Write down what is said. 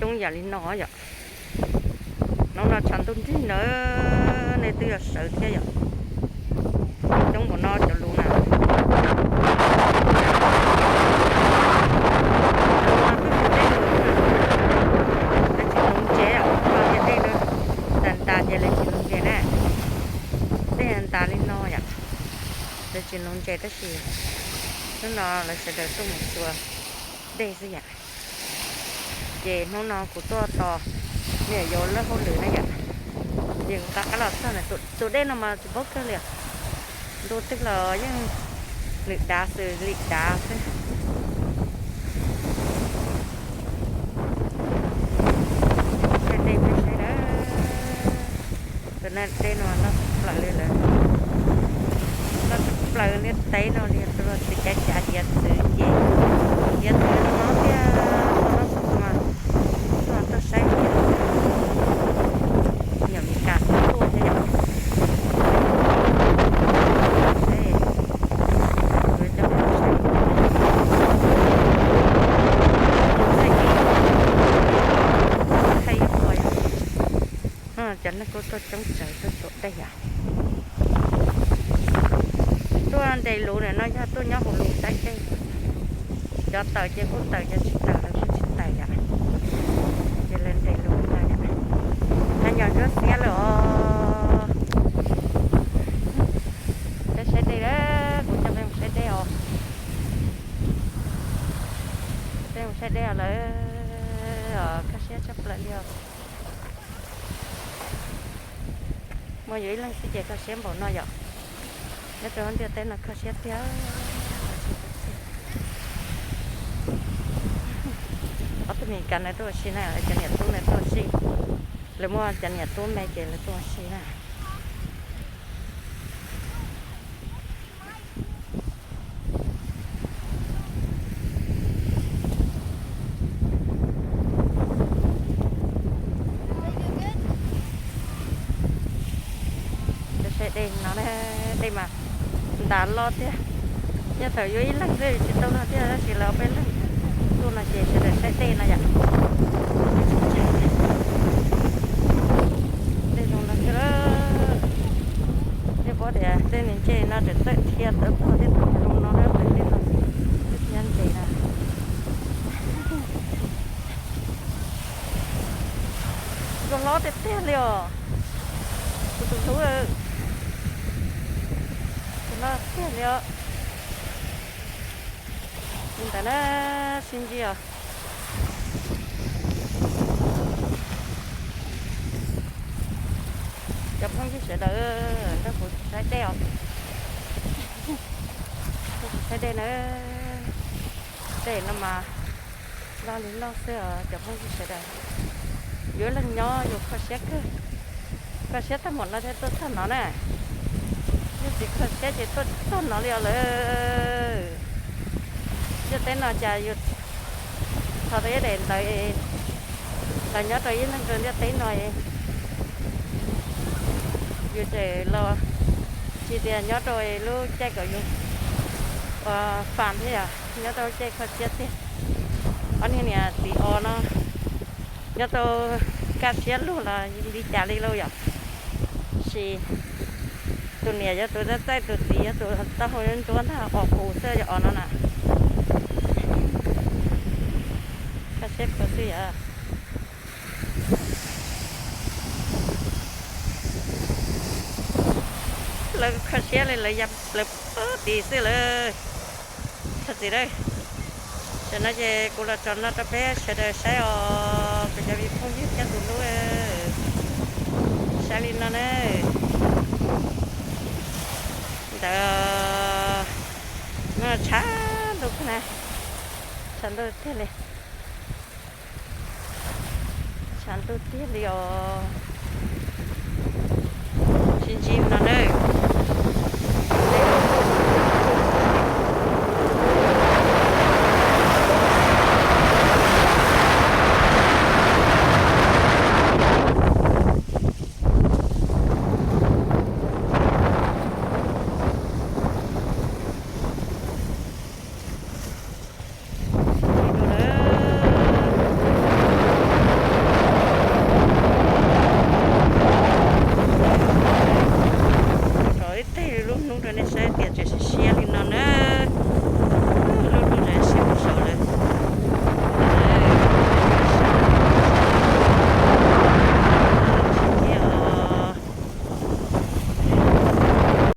Coob yam li no yom. Hnub no tshav ntuj nrig ntawd nej twb yuav sawv thiab yom. Coob npaum no cov lus na. Lawv tsis hloov ntses, hnub no tias dej no ntas ntas ces lawv tsis hloov ntses na. Dej ntas li no yom, lawv tsis hloov ntses tab sis hnub no lawv sawv daws tuaj mus xyuas dej xwb yom. Ces hnub no kuv tuaj tos me nyuam yaus lawv hauj lwm na yom. Ces kuv rov qab los txog na, tus dej no mas tsis paub kawg li. Ntu twg los yeej lwm dav xwb, lim dav xwb. Dej peb saib na, tus na dej no loj tshaj plaws li lawm. Loj tshaj plaws liaj teb no li, tus txiv cav cav hiav txwv ces hiav txwv no no tiag, no no xwb mas tuaj tuaj saib thiab. Nyuam Meskas tuaj thiab yom. Saib, kuv coj peb saib. Thaij ib qho yom. Cov neeg kuj tuaj coob tsawv tuaj xyuas dej yom. Tuaj nres lus ntawm no yog tuaj nyob hauv lus saib dej. Cov tawm ces kuj tawm, cov tsis tawm los kuj tsis tawm yom. Ces lawv nres lus no yom. Haj yam ntsuab xiab lawm os. Peb saib dej lawm, kuv coj peb mus saib dej os. Peb mus saib dej lawm os, kho siab tshaj plaws li os. Muaj yus ib leeg xwb ces kho siab npaum no yom. Nyob rau ntiaj teb no kho siab tiag. Ob tug Meskas no tuaj ua si na, cov niam tub no tuaj ua si. Lawv muaj cov niam tub me ces lawv tuaj ua si na. Saib dej no, dej mas ntas loj thiab. Nyob thaum yus ib leeg xwb tsis tau luag thiab, tab sis lawv ob peb leeg tuaj no ces sawv daws saib dej no yom. Dej zoo no thiab. Nej paub tias tej niag ntses no tseem txawj dhia tawv tog thiab, zoo no na, tej no txawj dhia ntses na. Zoo hlob tiag tiag li os. Kuv tus hlub, tus no tiag li os. Li ntawd na, sib ntsib os. Cov phooj ywg sawv daws nrog kuv saib dej os. Nrog kuv saib dej na. Dej no mas loj li loj xwb os cov phooj ywg sawv daws. Yus ib leeg nyob yus kho siab kawg. Kho siab tag npaum no thiaj tuaj txog no na. Yus tsis kho siab ces tuaj txog no li os lawm. Ntiaj teb no cas yus txog tau ib daim ntawv los nyob rau ib leeg rau ntiaj teb no, yus tseem los tsis tias nyob rau lub caij kom yus ua fam thiab yom, nyob rau lub caij kho siab tiag. Ob niag niam txiv os no nyob tau kaj siab lug los li cas li lauj yom. Sis tus niam yog tus txaij txaij, tus txiv yog tus taub hau ntsuab ntag, os pus xwb os no na. Kaj siab kawg xwb yom. Lawv kho siab li lawv ya plaws pub tid xwb lawm. Thov txim nawb. Tam no ces kuv los tso no rau peb sawv daws saib os, kuv cov me phooj ywg thiab tus hlub. Saib li no na. Ntawd no tshav ntuj na, tshav ntuj tiag li. Tshav ntuj tiag li os. Sib ntsib no na.